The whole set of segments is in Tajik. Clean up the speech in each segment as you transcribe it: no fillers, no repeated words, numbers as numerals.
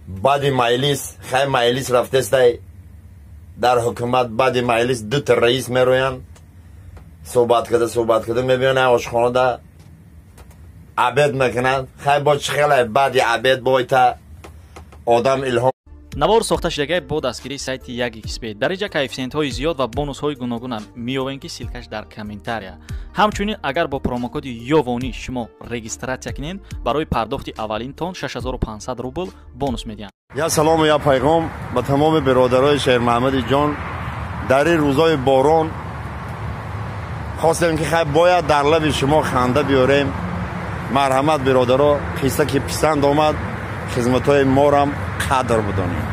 Баъди майлис, хай майлис рафтестай дар ҳукумат, баъди майлис дута раис мероянд, суҳбат карда суҳбат карда мебиён ошхонада обед мекунанд. Хай бо чӣ хеле баъди обед бойта одам илҳом. Навор сохта шудагай бо дастгирии сайти 1xb. Дар инҷа коэффисиентҳои зиёд ва бонусҳои гуногуна меёбем, ки ссылкаш дар комментария. Ҳамчунин агар бо промокоди Ёвонӣ шумо регистратсия кунед, барои пардохти аввалинтон 6500 рубл бонус медиҳанд. Я салому я пайғом ба тамоми бародарои Шермаҳмади ҷон. Дар ин рӯзҳои борон хостем, ки хай бояд дар лаби шумо ханда биёрем. Марҳамат, бародаро, қисса ки писанд омад, хизматҳои морам қадр бидонем.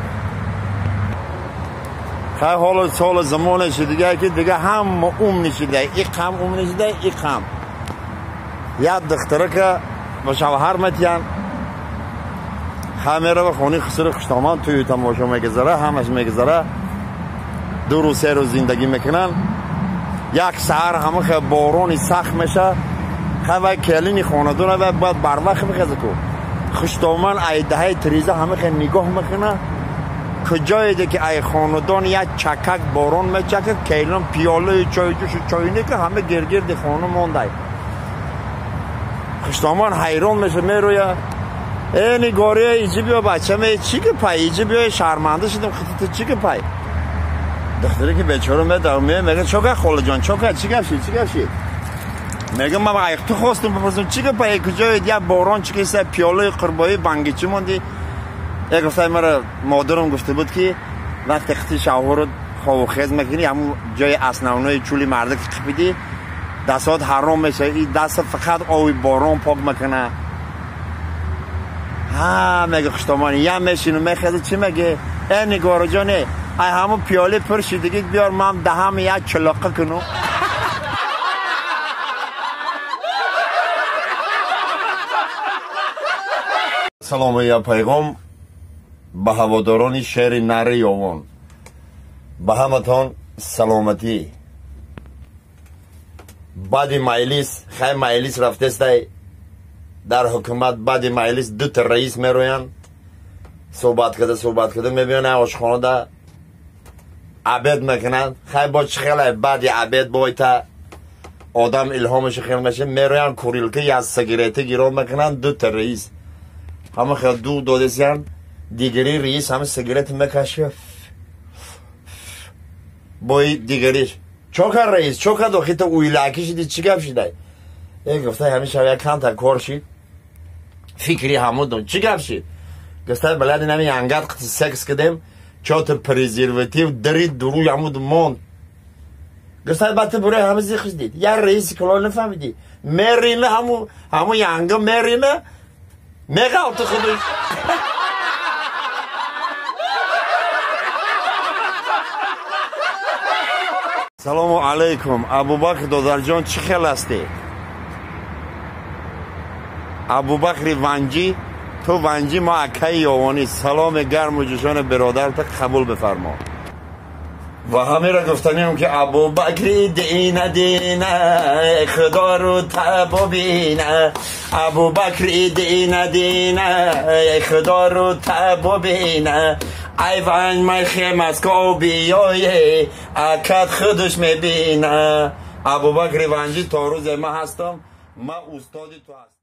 Хай ҳоло соли замоне шудига, ки дига ҳама умни шуда, иқам умни шуда, иқам. Як духтарака ба шавҳар метиҳанд, хай мерава хонаи хусури хуштоман, тӯю тамошо мегузара, ҳамаш мегузара, 2 рӯз 3 рӯз зиндагӣ мекунанд. Як саҳар ҳама хел борони сахт меша. Хай вай келини хонадона вай бояд барвақт бихеза ку. Хуштоман ай даҳаи тиреза ҳама хел нигоҳ мекуна, куҷоеде ки ай хонадон як чакак борон мечакад, келин пиёлаи чойҷӯшу чойника ҳама гиргирди хона мондай. Хуштоман ҳайрон меша, мерӯя: э нигория, иҷи биё, бачаме, чӣ гапай, иҷи биё, шарманда шудам, хитата чӣ гапай? Духтаре ки бечора медар мега: чока, холаҷон, чока, чӣ гап шид, чӣ гап шид? Мега: ман айқту хостум бипурсам, чӣ гапай, куҷоед як борон чикиса, пиёлаи қурбои бангичӣ монди? Э, гуфтай, мара модарам гуфта буд, ки вақте қити шавҳуру хову хез мекунӣ, ҳамун ҷои основнои чӯли марда ки қипидӣ, дастҳоят ҳаром мешава, и даста фақат оби борон пок мекуна. Ҳа, мега хуштомани, я мешину мехеза, чӣ меге? Э нигораҷоне, ай ҳамун пиёле пур шидагӣ биёр, ман даҳам як чилоқа куну. Салому я пайғом ба ҳаводорони шеъри нари Ёвон, ба ҳаматон саломатӣ. Баъди майлис, хай майлис рафтестай дар ҳукумат, баъди майлис дута раис мероянд, суҳбат карда суҳбат карда мебиён ошхонада обед мекунанд. Хай бо чӣ хеле баъди обед бойта одам илҳомашо хел меша, мероянд курилка як сигарета гирон мекунанд. Дута раис ҳама хел дуғ додесиянд. Дигари раис ҳама сигарет мекаша, бои дигариш: чо кар, раис, чо кард, охита уйлаки шиди, чӣ гап шидай? Э, гуфтай, ҳамин шаб як камтар кор шид, фикри ҳамудон. Чӣ гап шид? Гуфтай, балади нами янгат қити секс кардем, чота презерватив дарид, дуруй ҳамуд монд. Гуфтай, ба ту бурои ҳама зиқ шидид, як раиси калон нафаҳмидӣ, мерина ҳаму янга мерина меғалти худаш. Салому алайкум, Абубакр додарҷон, чӣ хел ҳастӣ? Абубакри Ванҷӣ, ту Ванҷӣ, мо акаи Ёвонӣ. Саломи гарму ҷӯшони бародарта қабул бифармо. Ва ҳамеро гуфтаниам, ки Абубакри дина дина, худору табобина, Абубакри дина дина, худору табобина, ай ванҷ май хемасков биёе, акат худаш мебина. Абубакри Ванҷӣ, то рӯзе ма ҳастам, ма устоди ту ҳастам.